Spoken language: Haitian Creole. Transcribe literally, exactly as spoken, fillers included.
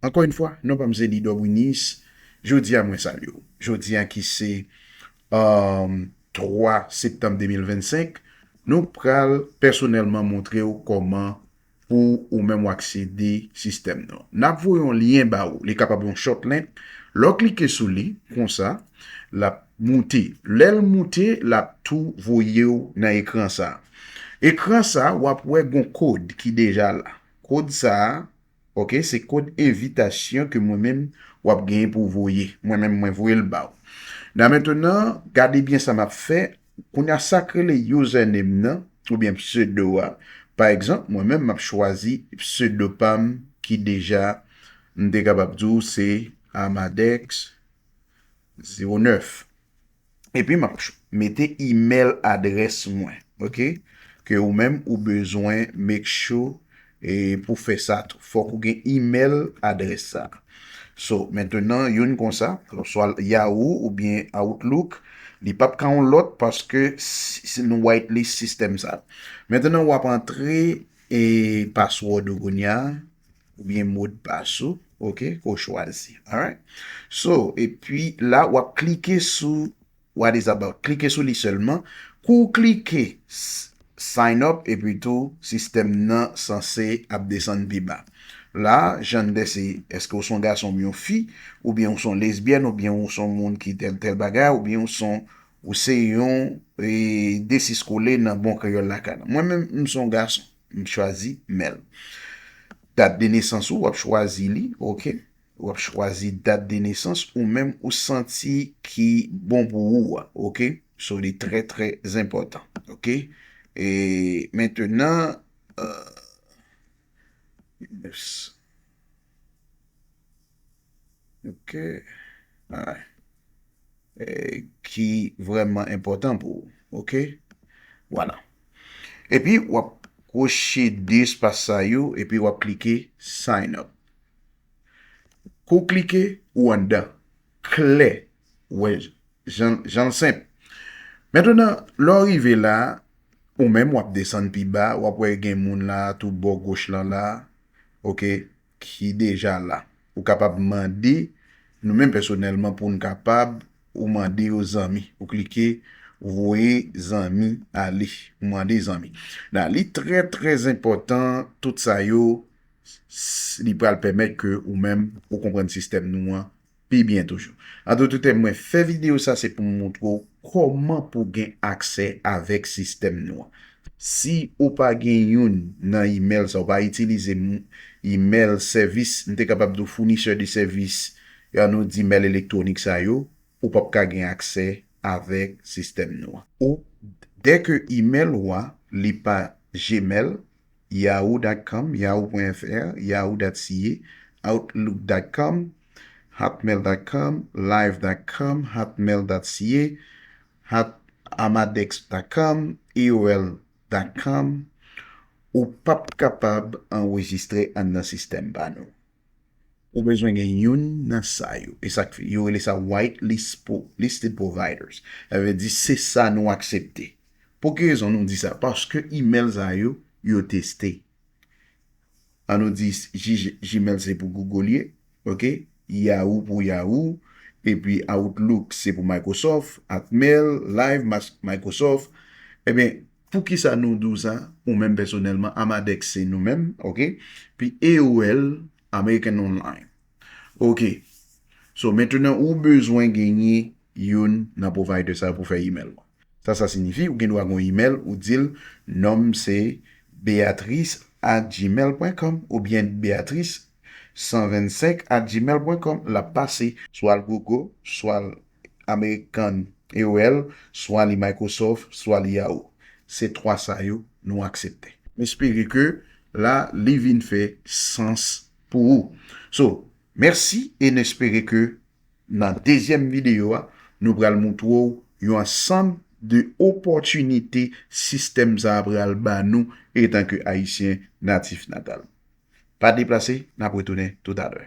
Ankò yon fwa, non pa m se Lidò Brinis. Jodi a mwen salye w. Jodi a ki se, um, twa septanm de mil vennsenk, nou pral pèsonèlman montre w kòman pou ou menm w aksede sistèm nou. N ap voye yon lyen ba ou. Li kapab yon short link. Lè w klike sou li, konsa, l ap moute. Lè l moute, l ap tou voye w nan ekran sa. Ekran sa, w ap wè gon kòd ki deja la. Kòd sa, ok, se kòd envitasyon ke mwen menm w ap genyen pou voye. Mwen menm, mwen voye l ba w. La mentnan, gade byen sa m ap fè. Kounye a, sa k rele username nan, oubyen pseudo a. Pa egzanp, mwen menm, m ap chwazi pseudo pa m ki deja, m te kapab di w, se Amadex zewo nèf. Epi m ap ch-, mete email adrès mwen, ok? Ke ou menm ou bezwen make sure, e pou fè sa tou. Fòk ou gen email adrès sa. So, mentnan, youn konsa, swa Yahoo oubyen Outlook, li p ap ka yon lòt paske si, si nou whitelist sistèm sa. Mentnan, w ap antre e password ou kounye a, oubyen modpas ou, ok, ke w chwazi. Alright? So, epi la, w ap klike sou what is about. Klike sou li sèlman. Kou w klike s-, sign up, epi tou, sistèm nan sanse ap desann pi ba. La, jan n dèse, èske w se yon gason oubyen yon fi, oubyen w se yon lesbyèn, oubyen w se yon moun ki tèl, tèl bagay, oubyen w se yon, ou se yon, e, desis kole nan bon kreyòl lakay la. Mwen menm, m se yon gason. M chwazi male. Dat de nesans ou, w ap chwazi li, ok? W ap chwazi dat de nesans ou menm ou santi ki bon pou ou a, ok? So, li trè, trè enpòtan, ok? E mentnan, euh, yes. Ok. Alright. E ki vrèman enpòtan pou ou, ok? Vwala. Epi, w ap kwoche de espas sa yo, epi w ap klike sign up. Kou w klike, ou anndan. Klè. Ou wè jan, jan l senp. Mentnan, lè w rive la, ou menm w ap desann pi ba, w ap wè gen moun la, tout bò goch lan la, ok, ki deja la. Ou kapab mande, nou menm pèsonèlman, pou n kapab, ou mande yo zanmi. Ou klike, ou voye zanmi ale. Ou mande zanmi. La, li trè, trè enpòtan, tout sa yo, s-, li pral pèmèt ke ou menm, ou konprann sistèm nou an pi byen toujou. An tout tè, mwen fè videyo sa, se pou m montre w kòman pou gen aksè avèk sistèm nou an. Si ou pa gen youn nan email sa, ou pa itilize m-, email sèvis, m te kapab di w founisè de sèvis, e ann nou di email elektwonik sa yo, ou p ap ka gen aksè avèk sistèm nou an. Ou, dèke email ou a, li pa Gmail, yahoo dot com, yahoo point F R, yahoo dot C A, outlook dot com, hotmail dot com, live dot com, hotmail dot C A, hot-, amadex dot com, A O L dot com, ou p ap kapab anrejistre anndan sistèm pa nou. Ou bezwen gen youn nan sa yo. E sa k fè yo rele sa white list po-, listed providers. Sa vle di se sa nou aksepte. Pou ki rezon nou di sa? Paske email sa yo, yo teste. An nou di G-, Gmail se pou Google ye, ok? Yahoo pou Yahoo, epi Outlook se pou Microsoft, Hotmail, Live, Mas-, Microsoft. Ebyen, poukisa nou di w sa? Ou menm pèsonèlman, Amadex se nou menm, ok? Pi A O L, American Online. Ok. So, mentnan ou bezwen genyen youn nan provider sa yo pou fè email ou. Sa, sa siyifi, ou gen dwa gen yon email, ou di l, non m se beatrice at gmail point com oubyen beatrice san vennsenk at gmail point com, l ap pase, swa l Google, swa l American A O L, swa li Microsoft, swa li Yahoo. Se twa sa yo nou aksepte. M espere ke la, li vin fè sans pou ou. So, mèsi e n espere ke nan dezyèm videyo a, nou pral montre w yon ansanm de opòtinite sistèm sa a pral ba nou etanke Ayisyen natif natal. Pa deplase, n ap retounen toutalè.